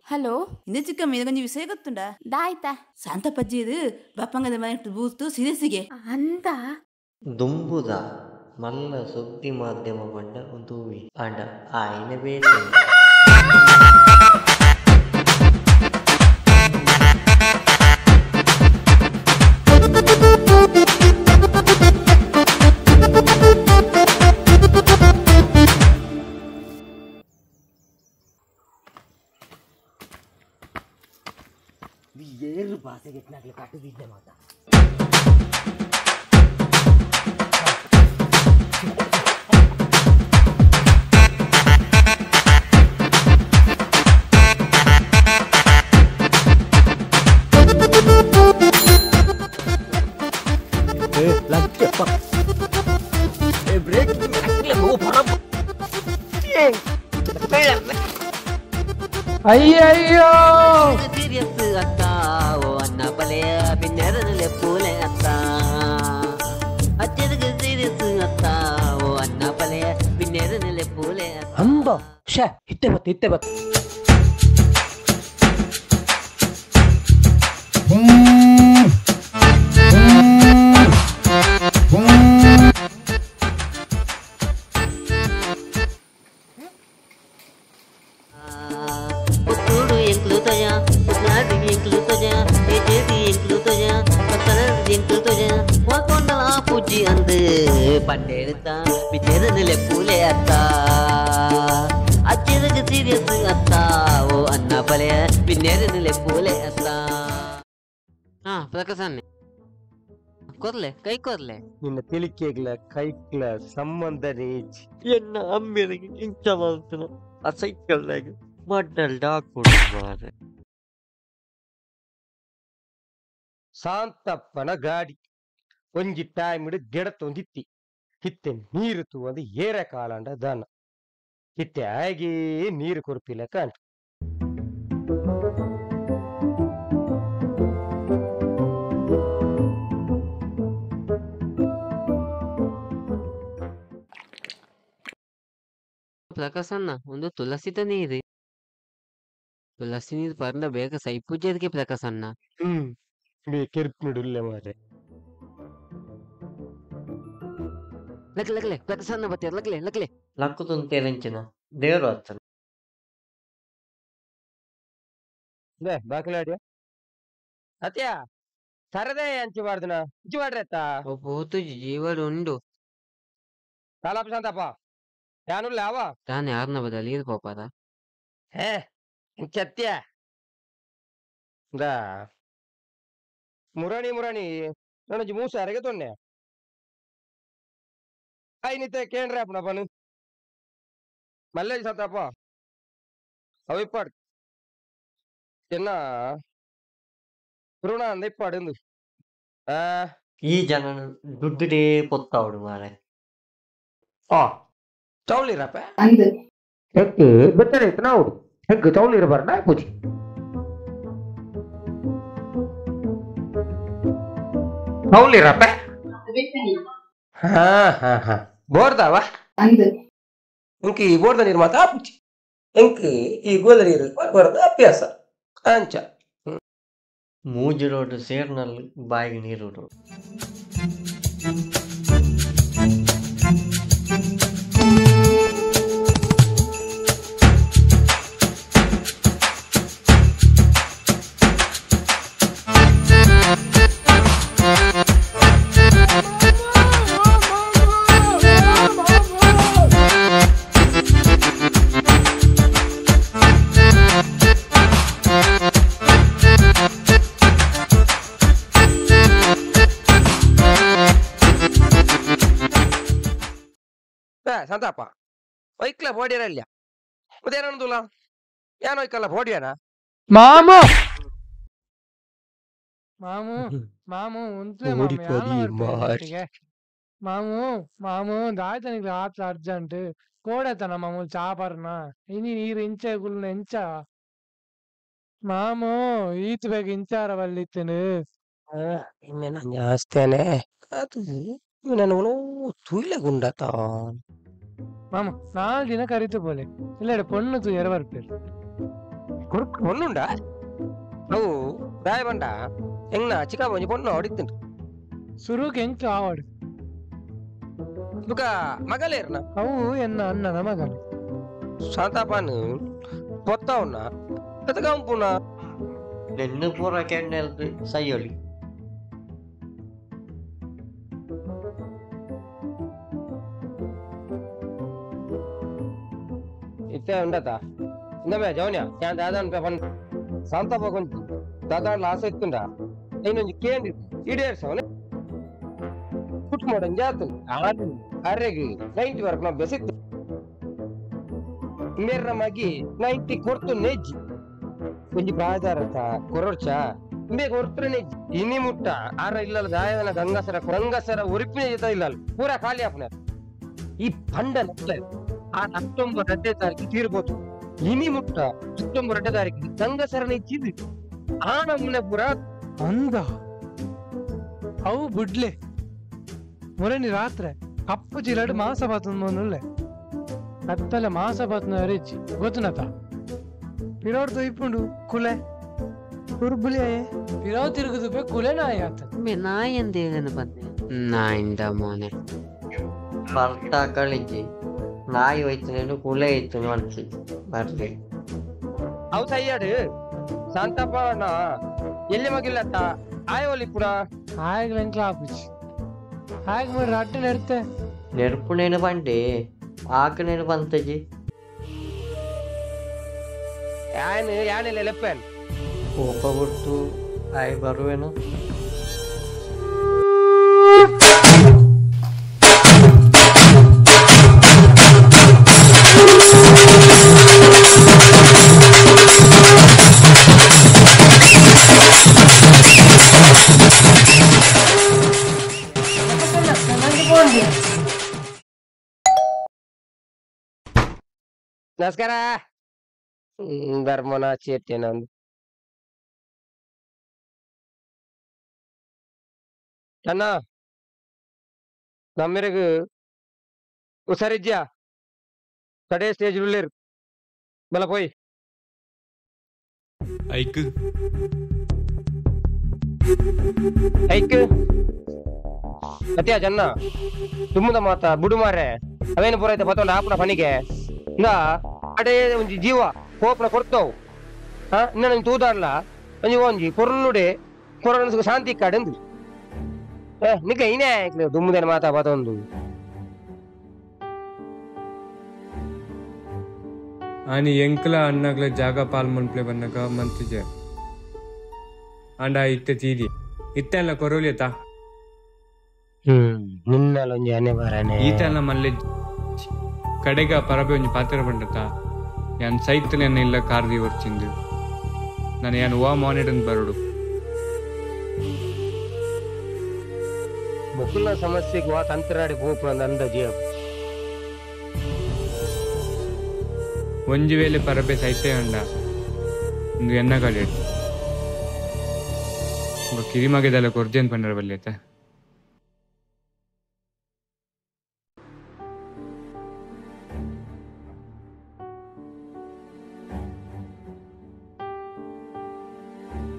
Hello ಇಂದ ಚಿಕ್ಕಮ್ಮ ಇದೊಂದು ವಿಷಯ ಗೊತ್ತುಂಡ ದಾಯ್ತಾ ಶಾಂತಪ್ಪಜ್ಜಿದು ಬಪ್ಪಂಗದ ಮನೆ ಬೂತು ಸೀರಿಯಸ್ಸಿಗೆ ಅಂದ ದುಂಬುದ ಮಲ್ಲ ಸುದ್ದಿ ಮಾಧ್ಯಮ ಪಂಡ ಉಂದುವಿ ಆಂಡ ಆಯ್ನ ಬೇತೆ. ಏರು ಭಾಷೆಗೆ ಎಟ್ನಾಗ್ಲಿ ಕಟ್ಟದಿದ್ದೆ ಮಾತ. ಅಯ್ಯಯ್ಯೋ ಸೀರಿಯಸ್ ಅತ್ತ ಓ ಅನ್ನ ಪಲೆಯ ಪಿನ್ನೆರನಲೆ ಪೂಲೆ ಅತ್ತ ಅಚ್ಚರಿಗೆ ಸೀರಿಯಸ್ ಅತ್ತ ಓ ಅನ್ನ ಪಲೆಯ ಪಿನ್ನೆರನಲೆ ಪೂಲೆ ಅತ್ತ. ಅಂಬ ಶೇ ಇತ್ತೆ ಬತ್ತು ಇತ್ತೆ ಬತ್ತು. ಪುತ್ತೂರು ಎಂಕ್ಲು ತೊಜ ಪುತ್ನಾಡಿ ಎಂಕ್ಲು ತೊಜ ಎಜೇದಿ ಎಂಕ್ಲು ತೊಜ ಪತ್ತನದಿ ಎಂಕ್ಲು ತೊಜ ವಾಕೊಂಡಲ ಪೂಜಿ ಅಂದು ಪಂಡೆಡುತ್ತ ಪಿನ್ನೆರನಲೆ ಪೂಲೆ ಅತ್ತ ಅಚ್ಚರಿಗೆ ಸೀರಿಯಸ್ ಅತ್ತ ಓ ಅನ್ನ ಪಲೆಯ ಪಿನ್ನೆರನಲೆ ಪೂಲೆ ಅತ್ತ. ಹಾ ಪ್ರಕಾಶನ್ನೆ ಕೊರ್ಲೆ ಕೈ ಕೊರ್ಲೆ ನಿನ್ನ ತಿಳಿಕೆಗ್ಲ ಕೈಕ್ಲ ಸಂಬಂಧನೇ ಇಜ್ಜಿ. ಎನ್ನ ಅಮ್ಮೆರಿಗೆ ಇಂಚ ಮಲ್ತನ ಆ ಸೈಕಲ್ನಾಗ ಮಡ್ಡಲ್ ಡಾಕುಡು ಮಾರ್ರೆ. ಶಾಂತಪ್ಪನ ಗಾಡಿ ಒಂಜಿ ಟೈಮಿಡು ಗೆಡತೊಂದಿತ್ತಿ ಇತ್ತೆ ನೀರು ತೂವಂದು ಏರ ಕಾಲಾಂಡ ದಾನ ಇತ್ತೆ ಆಗಿ ನೀರು ಕೊರ್ಪಿಲ್ಲ ಕಾಂಟ್. ಪ್ರಕಾಶಣ್ಣ ಒಂದು ತುಳಸಿದ ನೀರು ತುಳಸಿ ನೀರು ಪರ್ಂದ ಬೇಗ ಸೈಪೂಜೆಗೆ ಪ್ರಕಾಶಣ್ಣ. ಹ್ಮ್ ಮೇ ಕೆರ್ಪಿಡುಲ್ಲೆ ಮಾರೆ. ಲಕ್ಲೆ ಲಕ್ಲೆ ಪ್ರಕಾಶಣ್ಣ ಬತ್ತೆ ಲಕ್ಲೆ ಲಕ್ಲೆ ಲಕ್ಕುತುಂತೇರಂಚಿನ ದೇವರು ಅತ್ತನ ಲೇ ಬಾಕಲಾಡಿಯ ಅತ್ಯ ಸರದೇ ಅಂಚು ಬಾರ್ದನ ಇಂಚು ಬಾಡ್ರೆತ್ತ ಓ ಪೋತು ಜೀವಡ್ ಉಂಡು ತಾಲಾಪ ಶಾಂತಪ್ಪ ಯಾನುಲ್ಲ ಅವ ತಾನೆ ಯಾರನ್ನ ಬದಲಿ ಇದು ಪಾಪಾರ ಹೇ ಇಂಚತ್ಯ ದಾ ಮುರಾಣಿ ಮುರಾಣಿ ನನಜಿ ಮೂಸ ಅರೆಗೆ ತೊನ್ನೆ ಐನಿತೆ ಕೇಂದ್ರ ಅಪ್ಪನ ಪನು ಮಲ್ಲೇಜ್ ಶಾಂತಪ್ಪ ಅವ ಇಪ್ಪಾಡು ಎನ್ನ ಋಣ ಅಂದ ಇಪ್ಪಾಡು ಎಂದು ಆ ಈ ಜನ ದುಡ್ಡುಡೇ ಪೊತ್ತಾವಡು ಮಾರೆ. ಆ ಚೌಳಿರಪ್ಪ ಅಂದು ಹೆಕ್ಕು ಬೆತ್ತಲೆ ಇತ್ತು ನಾವು ಹೆಗ್ಗು ಚೌಳಿರ ಬರಣ ಪೂಜಿ ಚೌಳಿರಪ್ಪ. ಹಾ ಹಾ ಹಾ ಬೋರ್ದಾವ ಅಂದು ಇಂಕ ಈ ಬೋರ್ದ ನೀರು ಮಾತ್ರ ಪೂಜಿ ಇಂಕ್ ಈ ಗೋದ ನೀರು ಬರದ ಅಭ್ಯಾಸ ಅಂಚ. ಮೂಜಿ ರೋಡ್ ಸೇರ್ನಲ್ಲಿ ಬಾಯಿಗೆ ನೀರು ಬಿಡು. ಸಂತಾಪ ಒಯ್ಕ್ಲ ಬೋಡಿಯರಲ್ಲ ಮತ್ತೇನಂದುಲ್ಲ ಏನ್ ಒಯ್ಕಲ್ಲ ಬೋಡಿಯನ ಮಾಮು ಮಾಮು ಮಾಮು ಉಂತ್ಲೆ ಮಾಮು ಓಡಿ ಯಾನ ಪದಿ ಬರ್ಪೆ ಮಾರಿ. ಒಟ್ಟಿಗೆ ಮಾಮು ಮಾಮು ದಾಯ್ತನಿಗೆ ಆಪ್ಲ ಅರ್ಜೆಂಟ್ ಕೋಡೆತನ ಮಾಮು ಚಾ ಪರ್ನ ಇನಿ ನೀರು ಇಂಚೆ ಗುಲ್ನ ಎಂಚ ಮಾಮು ಈತ್ ಬೇಗ ಇಂಚಾರ ಬಲ್ಲಿತ್ತನು. ಇನ್ನೇನ ಜಾಸ್ತೇನೆ ಅದು ಇವನನ್ನು ತುಯ್ಲೆ ಗುಂಡತ. ಮಾಮ 4 ದಿನ ಕರಿತು ಪೋಲೆ ಇಲ್ಲಡೆ ಪೊಣ್ಣು ತೂಯರ ಬರ್ಪೇರು. ಕೊರ್ಪು ಪೊನ್ನುಂಡ ಅವು ದಾಯ ಬಂಡ ಎಂಗ್ನ ಚಿಕ್ಕ ಒಂಜಿ ಪೊಣ್ಣು ಹೊಡಿತುಂಡು ಸುರುಕ್ ಎಂಕ್ಲು ಆವಡು ಬುಕ ಮಗಲೇರ್ನ ಅವು ಎನ್ನ ಅಣ್ಣನ ಮಗನು ಶಾಂತಾಪನು ಪೊತ್ತವನ್ನ ಕತಕಂಪುನ ನೆನ್ನು ಪೂರ ಕೆಣ್ಣೆಲ್ದು ಸೈಯೊಲಿ ಇತ್ತೆ ಉಂಡತ ಇಂದಮೆ ಜವನ್ಯ ಯಾನ್ ದಾದಾನ್ ಪೆ ಪನ್ ಶಾಂತಪ್ಪ ಕೊಂಚ ದಾದಾಡ್ಲ ಆಸೆ ಇತ್ತುಂಡ ಇನ್ನೊಂಜಿ ಕೇಂದ್ರ ಈಡೇರ್ಸವನೆ ಪುಟ್ ಮಾಡನ್ ಜಾತು ಅರೆಗ್ 90 ವರೆಗೆ ನಾವು ಬೆಸಿತ್ತು ಮೇರ್ನ ಮಗಿ 90 ಕೊರ್ತು ನೆಜ್ಜಿ ಒಂಜಿ ಬಾಜಾರತ ಕೊರೊರ್ಚ ಇಂಬೆ ಕೊರ್ತರೆ ನೆಜ್ಜಿ ಇನಿ ಮುಟ್ಟ ಆರ ಇಲ್ಲಲ್ಲ ದಾಯದನ ಗಂಗಾಸರ ಗಂಗಾಸರ ಒರಿಪಿನ ಜೊತೆ ಇಲ್ಲಲ್ಲ ಪೂರಾ ಖಾಲಿ ಆಪುನ ಈ ಪಂಡ ನಟ್ಟ ಆ ಅಕ್ಟೋಬರ್ 2 ತಾರೀಕು ತೀರ್ಬೋದು ಇನಿ ಮುಟ್ಟ ಅಕ್ಟೋಬರ್ 2 ತಾರೀಕು ಗಂಗಾಸರ ನೆಜ್ಜಿದು ಆ ನಮ್ಮನೆ ಪೂರ ಅಂದ ಅವು ಬುಡ್ಲೆ ಮೊರನಿ ರಾತ್ರೆ ಕಪ್ಪು ಚೀಲಡು ಮಾಂಸ ಬಾತುಲ್ಲೆ ಕತ್ತಲೆ ಮಾಂಸ ಬಾತುನ ರಿಚಿ ಗೊತ್ತುನತ ಪಿರೋಡ್ ಇಪ್ಪುಂಡು ಕುಲೆ ಕುರ್ಬುಲಿ ಪಿರೋ ತಿರುಗುದು ಬೇ ಕುಲೆ ನಾಯಿ ಆತ ನಾಯಿ ಎಂದೇನು ಬಂದೆ ನಾಯಿಂದ ಮೋನೆ ಬರ್ತಾ ಕಳಿಜಿ ನಾಯಿ ಹೋಯ್ತು ಕುಲೆ ಇತ್ತು ಮನ್ಸಿ ಬರ್ಲಿ ಅವು ಸೈಯಾಡು ಶಾಂತಪ್ಪ ಎಲ್ಲಿ ಮಗಿಲ್ಲತ್ತ ಆಯೋಲಿ ಪುರ ಆಯಗ್ಲ ಎಂಕ್ಲ ಆಪುಚಿ ಆಯಗ್ ಮಾಡಿ ರಟ್ಟೆ ನೆಡ್ತೆ ನೆರ್ಪುನೇನು ಬಂಡೆ ಆಕನೇನು ಬಂತಜಿ ಯಾನು ಯಾನೆಲ್ಲ ಲೆಪ್ಪೇನ್ ಕೋಪ ಬಿಟ್ಟು ಆಯ್ ಬರುವೇನು ನಮಸ್ಕಾರ ಧರ್ಮನ ಚೇಟೇನಂದು ಅಣ್ಣ ನಮ್ಮೆರೆಗ್ ಹುಷಾರಿದ್ಯಾ ಕಡೆ ಸ್ಟೇಜ್ ಉಳ್ಳೇರು ಬಲ ಪೋಯ್ ಐಕ್ ಐಕ್ ಅತ್ಯಾ ಜನ್ನ ತುಮ್ಮದ ಮಾತ ಬುಡು ಮಾರೆ ಅವೇನು ಪೂರೈತೆ ಪತ್ತೊಂಡು ಆಪುನ ಪನಿಗೆ ಇಂದ ಅಡೇ ಒಂಜಿ ಜೀವ ಕೋಪನ ಕೊಡ್ತಾವು ಹಾ ಇನ್ನ ನಂಗೆ ತೂದಾಡ್ಲ ಒಂಜಿ ಒಂಜಿ ಪೊರ್ಲುಡೆ ಕೊರೋನ ಶಾಂತಿ ಕಾಡೆಂದು ನಿಕ ಇನೇ ದುಮ್ಮದೇನ ಮಾತಾ ಪತ್ತೊಂದು ಆನಿ ಎಂಕ್ಲ ಅಣ್ಣಗ್ಲ ಜಾಗ ಪಾಲ್ ಮನ್ಪ್ಲೆ ಬನ್ನಕ ಮಂತಿಜೆ ಅಂಡ ಇತ್ತೆ ತೀರಿ ಇತ್ತೆಲ್ಲ ಕೊರೋಲಿಯತಾ ನಿನ್ನಲೊಂಜಿ ಅನೆ ಬರನೆ ಈತನ ಮಲ್ಲೆ ಕಡೆಗ ಪರಬೆ ಒಂಜಿ ಪಾತ್ರ ಬಂಡತ ಯಾನ್ ಸೈತನೆ ಇಲ್ಲ ಕಾರ್ದಿ ವರ್ಚಿಂದು ನಾನು ಯಾನ್ ವಾ ಮಾನಿಟನ್ ಬರೋಡು ಮುಕುಲ ಸಮಸ್ಯೆಗೆ ವಾ ತಂತ್ರಾಡಿ ಪೋಪುನ ಅಂದಾಜಿ ಒಂಜಿ ವೇಳೆ ಪರಬೆ ಸೈತೆ ಅಂಡ ಒಂದು ಎನ್ನ ಕಡೆ ಕಿರಿಮಗೆದೆಲ್ಲ ಕೊರ್ಜೆನ್ ಪಂಡರ ಬಲ್ಲೇತ.